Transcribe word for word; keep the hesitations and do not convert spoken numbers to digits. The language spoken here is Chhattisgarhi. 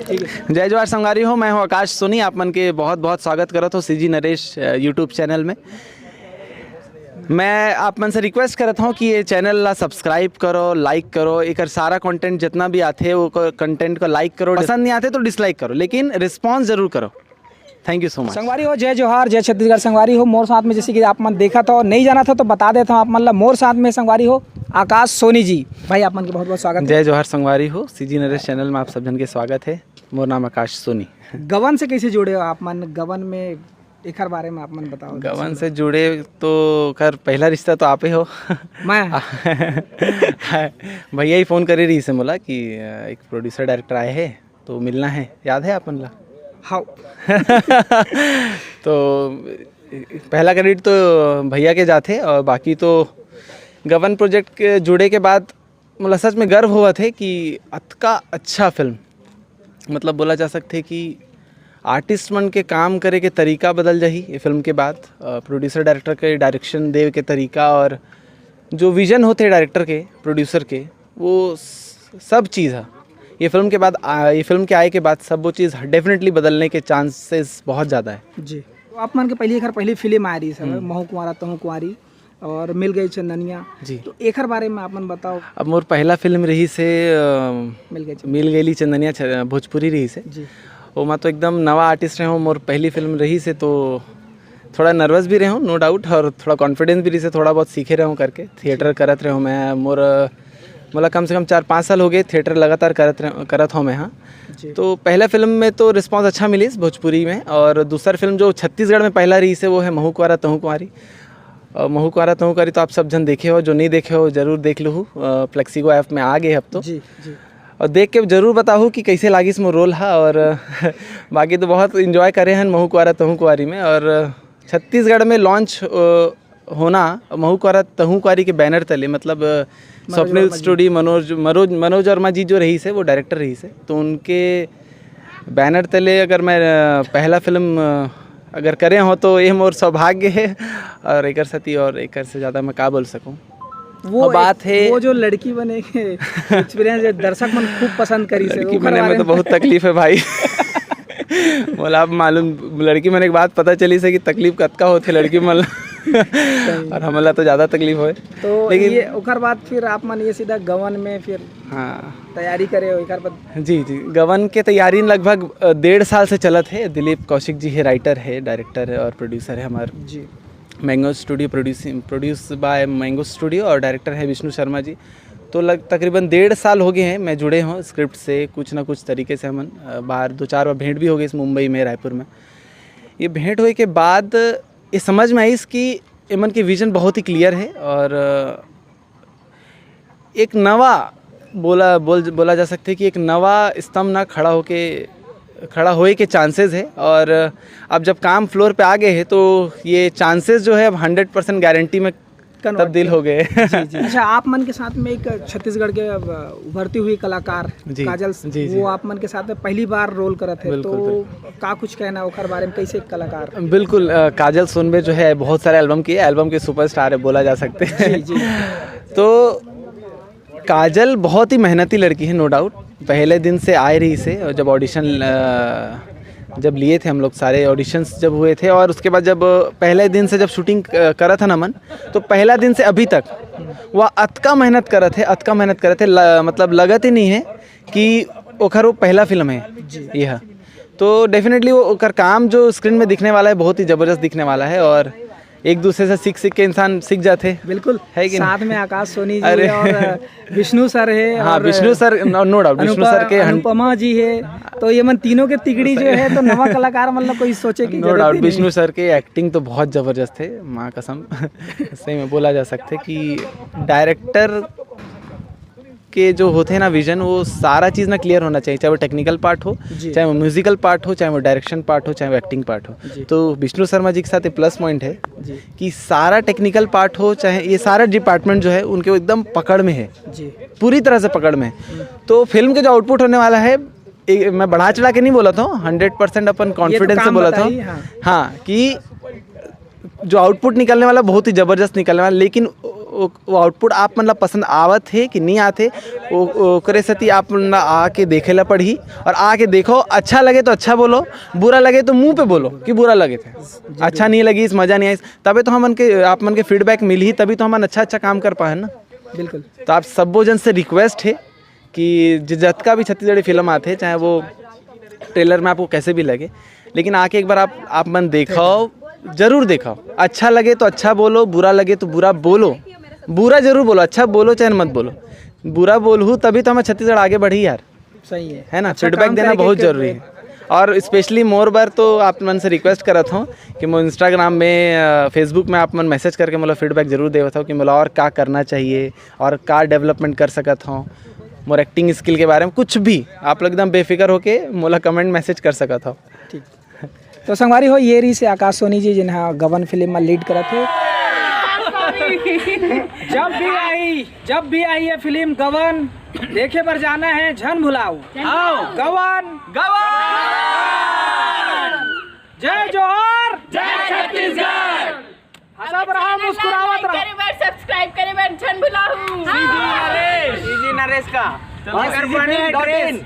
जय जोहार संगवारी हो, मैं हूं आकाश सोनी। आप मन के बहुत बहुत स्वागत करत हो सीजी नरेश अ, YouTube चैनल में। मैं आप मन से रिक्वेस्ट करत हूं कि ये चैनल ला सब्सक्राइब करो, लाइक करो, एकर सारा कंटेंट जितना भी आथे वो कंटेंट को लाइक करो। पसंद नहीं आथे तो डिसलाइक करो, लेकिन रिस्पॉन्स जरूर करो। Thank you so much. संगवारी हो, जय जोहार, जय छत्तीसगढ़। संगवारी हो, मोर साथ में, जैसे कि आप मन देखत हो, नहीं जानत हो तो बता देता हूँ आप मन ला, मोर साथ में संगवारी हो आकाश सोनी जी। भाई, आप मन के बहुत बहुत स्वागत है। जय जोहार संगवारी हो, सीजी नरेश चैनल में आप सब जन के स्वागत है। मोर नाम आकाश सोनी। गवन से कैसे जुड़े हो आप मन? गवन में एकर बारे में आप मन बताओ। गवन से जुड़े तो कर पहला रिश्ता तो आपे हो। मैं? भैया ही फोन करे रही से मोला कि अ, एक प्रोड्यूसर डायरेक्टर आए हैं तो मिलना है, याद है आप मन ला? हाउ। तो पहला क्रेडिट तो भैया के जाथे और बाकी तो गवन प्रोजेक्ट के जुड़े के बाद मोला सच में गर्व होवत हे कि अतका अच्छा फिल्म, मतलब बोला जा सकथे कि आर्टिस्ट मन के काम करे के तरीका बदल जाही ये फिल्म के बाद। प्रोड्यूसर डायरेक्टर के डायरेक्शन देवे के तरीका और जो विजन होथे डायरेक्टर के, प्रोड्यूसर के, वो स- सब चीज़ है ये फिल्म के बाद आ, ये फिल्म के आए के बाद सब वो चीज़ डेफिनेटली बदलने के चांसेस बहुत ज़्यादा है। जी, तो आप मन के पहली एकर पहली फिल्म आ रही है, हम्म। महू कुंवारा तहू कुंवारी और मिल गई चंदनिया। जी। तो एकर बारे में आप मन बताओ। अब मोर पहला फिल्म रही से अ, मिल गई चंदनिया। मिल गई चंदनिया छ- भोजपुरी रही से। जी। ओमा तो एकदम नवा आर्टिस्ट रहे हूँ, मोर पहली फिल्म रही से तो थोड़ा नर्वस भी रहे हूँ, नो डाउट, और थोड़ा कॉन्फिडेंस भी रही से, थोड़ा बहुत सीखे रहे हूँ करके। थिएटर करत रहे हूँ मैं, मोर मोला कम से कम चार पाँच साल हो गए थिएटर लगातार करत रहे, करत हूँ मैं। हाँ। जी। तो पहला फिल्म में तो रिस्पांस अच्छा मिलिस भोजपुरी में, और दूसर फिल्म जो छत्तीसगढ़ में पहला रही से वो है महू कुंवारा तहू कुंवारी। और महू कुंवारा तहू कुंवारी तो आप सब जन देखे हो, जो नहीं देखे हो जरूर देख लूँ। प्लेक्सिगो ऐप में आ गए अब तो। जी, जी। और देख के जरूर बताहू कि कैसे लागिस मोर रोल हा। और बाकी तो बहुत एंजॉय करे हन महू कुंवारा तहू कुंवारी में। और छत्तीसगढ़ में लॉन्च होना महू कुंवारा तहू कुंवारी के बैनर तले, मतलब अ, मनोज स्वप्निल वर्मा जी। स्टूडियो, मनोज मनोज मनोज वर्मा जी जो रही से, वो डायरेक्टर रही से, तो उनके बैनर तले अगर मैं अ, पहला फिल्म अ, अगर करे हो तो ये मोर सौभाग्य है। और एकर सती और एकर से ज़्यादा मैं का बोल सकूँ। वो और बात एक- है वो जो लड़की बने के एक्सपीरियंस है, दर्शक मन खूब पसंद करी से, लड़की ओकर बने बारे में तो में। बहुत तकलीफ है भाई। मोला अब मालूम, लड़की मन एक बात पता चली से कि तकलीफ कतका होथे लड़की मन ला। और हमला तो ज़्यादा तकलीफ होए। तो लेकिन ये ओकर बाद फिर आप मन ये सीधा गवन में फिर हाँ। तैयारी करे हो एकर बाद? जी, जी, गवन के तैयारी लगभग अ, डेढ़ साल से चलत है। दिलीप कौशिक जी है, राइटर है, डायरेक्टर है और प्रोड्यूसर है हमार। जी। Mango Studio producing, produce by Mango Studio, और डायरेक्टर है विष्णु शर्मा जी। तो लग तकरीबन डेढ़ साल हो गए हैं मैं जुड़े हूँ स्क्रिप्ट से, कुछ ना कुछ तरीके से हमन अ, बाहर दो चार बार भेंट भी हो गई इस मुंबई में, रायपुर में। ये भेंट होए के बाद ये समझ में आइस कि एमन के विजन बहुत ही क्लियर है और अ, एक नवा बोला बोल बोला जा सकते कि एक नवा स्तंभ ना खड़ा होके खड़ा होए के चांसेस है। और अब जब काम फ्लोर पे आ गए हैं तो ये चांसेस जो है अब हंड्रेड परसेंट गारंटी में convert तब्दील किया। हो गए। जी, जी। अच्छा, आप मन के साथ में एक छत्तीसगढ़ के अब उभरती हुई कलाकार जी, काजल, जी, जी। वो आप मन के साथ में पहली बार रोल करत है, बिल्कुल, तो बिल्कुल। का कुछ कहना ओकर बारे में, कैसे एक कलाकार? बिल्कुल, अ, काजल सोनबे जो है बहुत सारे एल्बम किए, एल्बम के सुपरस्टार है बोला जा सकते हैं। जी, जी। तो काजल बहुत ही मेहनती लड़की है, नो डाउट। पहले दिन से आए रही से, और जब ऑडिशन अ, जब लिए थे हम लोग, सारे ऑडिशंस जब हुए थे और उसके बाद जब पहले दिन से जब शूटिंग अ, करत है ना मन, तो पहला दिन से अभी तक वो अतका मेहनत करत है, अतका मेहनत करत है, ल-, मतलब लगत ही नहीं है कि ओखर वो पहला फिल्म है। जी। यह तो डेफिनेटली वो ओकर काम जो स्क्रीन में दिखने वाला है बहुत ही जबरदस्त दिखने वाला है और एक दूसरे से सीख सीख के इंसान सीख जाते। बिल्कुल। है कि नहीं? साथ में आकाश सोनी जी अरे। है और विष्णु सर है हाँ, और विष्णु सर, नो, नो डाउट, विष्णु अनुपा-, सर के हन- अनुपमा जी है, तो ये मन तीनों के तिगड़ी जो सही। है, तो नवा कलाकार मतलब कोई सोचे की नो जरूरत डाउट, ही नहीं। विष्णु सर के एक्टिंग तो बहुत जबरदस्त है, माँ कसम। सही में बोला जा सकते कि डायरेक्टर के जो होते हैं ना विजन, वो सारा चीज़ ना क्लियर होना चाहिए, चाहे वो टेक्निकल पार्ट हो, जी। चाहे वो म्यूजिकल पार्ट हो, चाहे वो डायरेक्शन पार्ट हो, चाहे वो एक्टिंग पार्ट हो। जी। तो विष्णु शर्मा जी के साथ ये प्लस पॉइंट है जी। कि सारा टेक्निकल पार्ट हो, चाहे ये सारा डिपार्टमेंट जो है उनके एकदम पकड़ में है, जी। पूरी तरह से पकड़ में है। तो फिल्म के जो आउटपुट होने वाला है, ए, मैं बढ़ा चढ़ा के नहीं बोला था, हंड्रेड परसेंट अपन ये तो कॉन्फिडेंस से काम बोला था। बताई, हाँ। हाँ, कि जो आउटपुट निकलने वाला बहुत ही जबरदस्त निकलने वाला, लेकिन वो, वो आउटपुट आप मन ला पसंद आवत हे कि नहीं आत हे, वो, ओकरे सेती आप मन ला आके देखे ला पड़ही। और आके देखो, अच्छा लगे तो अच्छा बोलो, बुरा लगे तो मुंह पे बोलो कि बुरा लगे थे, अच्छा नहीं लगिस, मजा नहीं आइस, तबे तो हमन के, आप मन के फीडबैक मिलही, तभी तो हमन अच्छा अच्छा काम कर पाए ना। बिल्कुल। तो आप सब्बो जन से रिक्वेस्ट हे कि ज- जतका भी छत्तीसगढ़ी फिल्म आथे, चाहे वो ट्रेलर में आपको कैसे भी लगे, लेकिन आके एक बार आप आप मन देखो, जरूर देखो। अच्छा लगे तो अच्छा बोलो, बुरा लगे तो बुरा बोलो, बुरा जरूर बोलो, अच्छा बोलो चाहे मत बोलो, बुरा बोलहू तभी तो हमर छत्तीसगढ़ आगे बढ़ही यार, सही है। है ना? अच्छा फीडबैक काम देना करे के बहुत एक जरूरी है। और स्पेशली मोर बर तो आप मन से रिक्वेस्ट करत हूँ कि मोर इंस्टाग्राम में, फेसबुक में आप मन मैसेज करके मोला फीडबैक जरूर देवत हो कि मोला और का करना चाहिए और का डेवलपमेंट कर सकत हूँ, मोर एक्टिंग स्किल के बारे में कुछ भी, आप लोग एकदम बेफिक्र होके मोला कमेंट मैसेज कर सकत हो। ठीक। तो संगवारी हो, ये रहिस हे आकाश सोनी जी, जिन्हा गबन फिल्म में लीड करत हे। जब भी आई, जब भी आई ये फिल्म गबन, देखे बर जाना है, झन भुलाओ। आओ। गबन। गबन। जय जोहार। जय छत्तीसगढ़। हंसत रहो, मुस्कुरावत रहो। करे बर, सब्सक्राइब करे बर झन भुलाहू। सीजी नरेश का और सीजी डॉट इन।